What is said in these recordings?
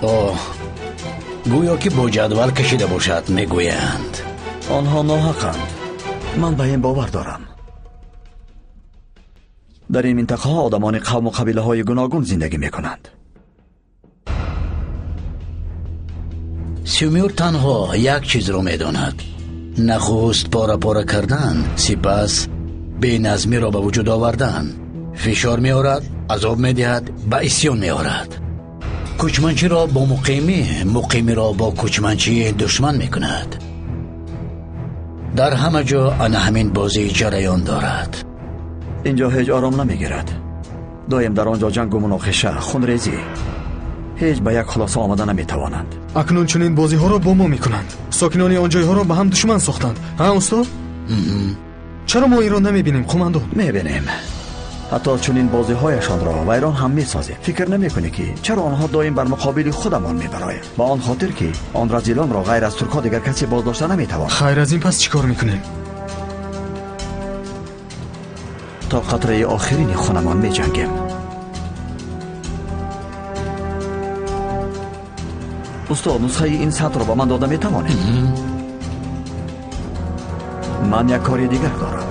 Оҳ, гӯё ки бо ҷадвал кашида бошад, мегӯянд. Онҳо ноҳақанд. Ман ба ин бовар дорам. Дар ин минтақаҳо одамони қавму қабилаҳои гуногун зиндагӣ мекунанд. Сюмюр танҳо як чизро медонад. Нахуст пора-пора кардан, сипас беназмиро ба вуҷуд овардан. Фишор меорад, азоб медиҳад, ба исён меорад. Кӯчманчиро бо муқимӣ, муқимиро бо кӯчманчӣ душман мекунад. Дар ҳама ҷо ана ҳамин бозӣ ҷараён дорад. Инҷо ҳеҷ ором намегирад. Доим дар он ҷо ҷангу муноқиша, хунрезӣ. Ҳеҷ ба як хулоса омада наметавонанд. Акнун чунин бозиҳоро бо мо мекунанд. Сокинони он ҷойҳоро ба ҳам душман сохтанд. Ҳа, устод? Чаро мо инро намебинем, қумандон? Мебинем. Ҳатто чунин бозиҳояшонро вайрон ҳам месозем. Фикр намекунӣ ки чаро онҳо доим бар муқобили худамон мебароянд? Ба он хотир ки он разилонро ғайр аз туркҳо дигар касе боздошта наметавонад. Хайр, аз ин пас чӣ кор мекунем? То қатраи охирини хунамон меҷангем. Устод, нусхаи ин сатрро ба ман дода метавонед? Ман як кори дигар дорам.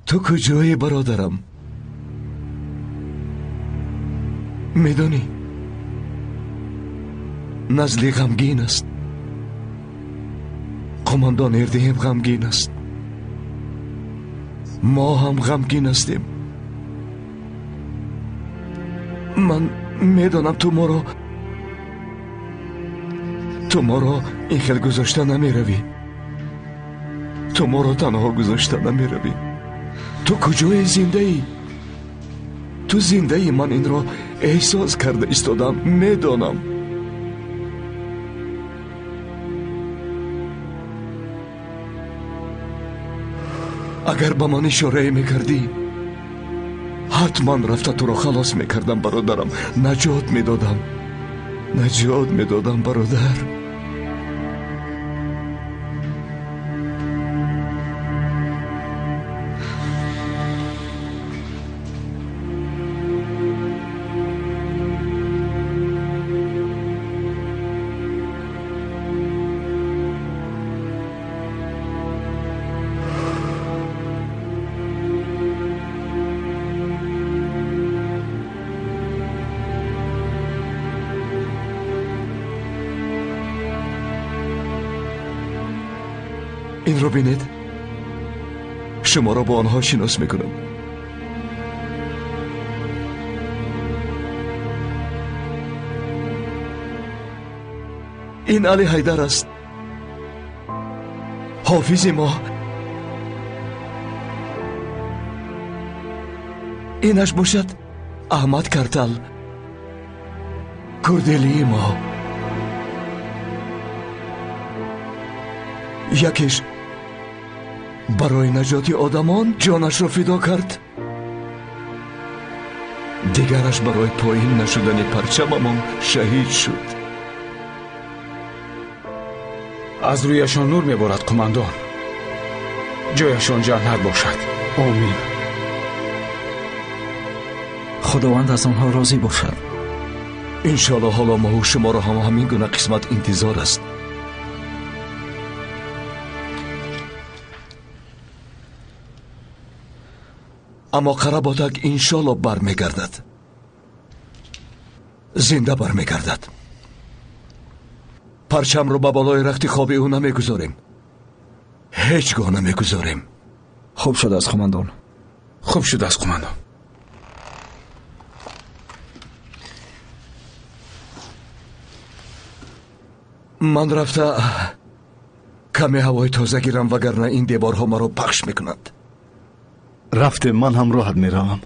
Ту куҷое, бародарам? Медонӣ, Назли ғамгин аст. Қумандон Эрдиҳем ғамгин аст. Мо ҳам ғамгин ҳастем. Ман медонам ту моро ин хел гузошта намеравӣ. Ту моро танҳо гузошта намеравӣ. Ту куҷое зиндаӣ? Ту зиндаӣ, ман инро эҳсос карда истодам, медонам. Агар ба ман ишорае мекардӣ, ҳатман рафта туро халос мекардам, бародарам. Наҷот медодам, наҷот медодам, бародар. Инро бинед, шуморо бо онҳо шинос мекунам. Ин Али Ҳайдар аст, ҳофизи мо. Инаш бошад Аҳмад Картал, курделии мо. Якеш барои наҷоти одамон ҷонашро фидо кард, дигараш барои поин нашудани парчамамон шаҳид шуд. Аз рӯяшон нур меборад, қумандон. Ҷояшон ҷаннат бошад. Омин. Худованд аз онҳо розӣ бошад. Иншоалло ҳоло моҳу шуморо ҳам ҳамин гуна қисмат интизор аст. Аммо Қаработак иншоалло бармегардад, зинда бармегардад. Парчамро ба болои рахти хоби ӯ намегузорем, ҳеҷ гоҳ намегузорем. Хуб шудааст, қумандон. Хуб шудааст, қумандон. Ман рафта каме ҳавои тоза гирам, вагарна ин деворҳо маро пахш мекунанд. Рафтем, ман ҳамроҳат меравам.